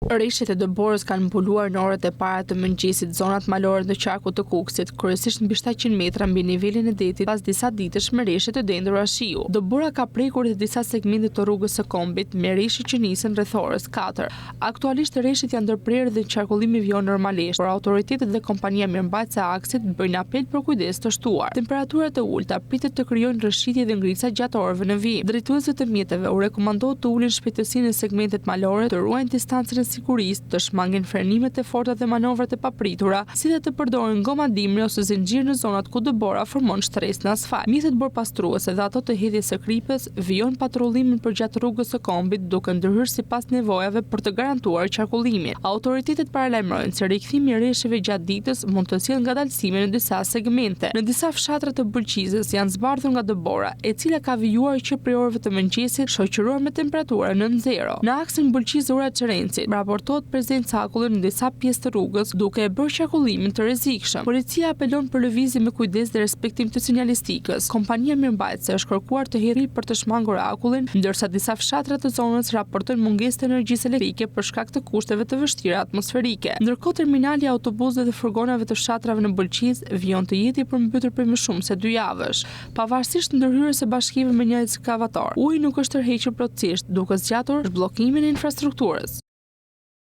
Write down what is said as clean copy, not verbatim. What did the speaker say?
Reshjet e dëborës kanë mbuluar në orët e para të mëngjesit zonat malore të qarkut të Kukësit, kryesisht mbi 700 metra mbi nivelin e detit pas disa ditësh me reshje të dendura shiu. Dëbora ka prekur edhe disa segmente të rrugës së Kombit me reshje që nisën rreth orës 4. Aktualisht reshjet janë ndërprerë dhe qarkullimi vijon normalisht, por autoritetet dhe kompania mirëmbajtëse e aksit bëjnë apel për kujdes të shtuar. Temperaturat e ulëta pritet të krijojnë rrëshqitje dhe ngrica gjatë orëve në vijim. Drejtuesve të mjeteve u rekomandohet të ulin shpejtësinë në segmentet malore, të ruajnë distancën e sigurisë, të shmangin frenimet e forta dhe manovrat e papritura, si dhe të përdorin goma dimri ose zinxhirë në zonat ku dëbora formon shtresë në asfalt. Mjetet borëpastruese dhe ato të hedhjes së kripës vijojnë patrullimin përgjatë rrugës së Kombit duke ndërhyrë sipas nevojave për të garantuar qarkullimin. Autoritetet paralajmërojnë se rikthimi i reshjeve gjatë ditës mund të sjellë ngadalësime në disa segmente. Në disa fshatra të Bulqizës janë zbardhur nga dëbora, e cila ka vijuar që prej orëve të mëngjesit, shoqëruar me temperatura nën zero. Në aksin Bulqizë-Ura e Çerencit, raportohet prezencë akulli në disa pjesë të rrugës, duke e bërë qarkullimin të rrezikshëm. Policia apelon për lëvizje me kujdes dhe respektim të sinjalistikës. Kompania mirëmbajtëse është kërkuar të hedhë kripë për të shmangur akullin, ndërsa disa fshatra të zonës raportojnë mungesë të energjisë elektrike për shkak të kushteve të vështira atmosferike. Ndërkohë terminali i autobusëve dhe furgonave të fshatrave në Bulqizë vijon të jetë i përmbytur prej më shumë se dy javësh. Pavarësisht ndërhyrjes së bashkive me një ekskavator, uji nuk është tërhequr plotësisht, duke zgjatur zhbllokimin e infrastrukturës.